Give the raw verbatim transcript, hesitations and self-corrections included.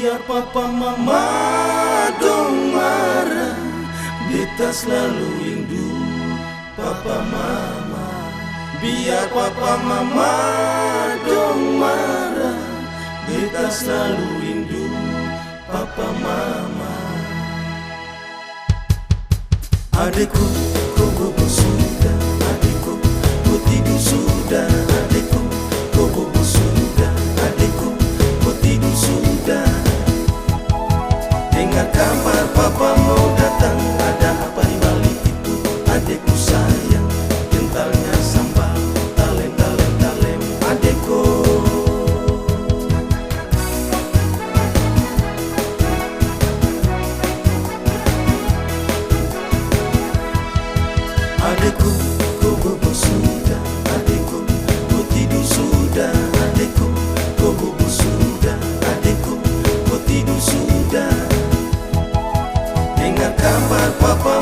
Biar papa mama dong mara, beta slalu rindu papa mama. Biar papa mama dong mara, beta slalu rindu papa mama. Adekku, ko bobo sudah, adekku, ko tidur sudah, adekku, ko bobo sudah, adekku, ko tidur sudah. Dengar kabar papa mo datang, ada apa di balik itu, adekku sayang, kentalnya sambal, talem, talem, talem, adekku. Adekku, ko bobo sudah, adekku, ko tidur sudah, adekku, ko bobo sudah, adekku, ko tidur sudah. Dengar kabar papa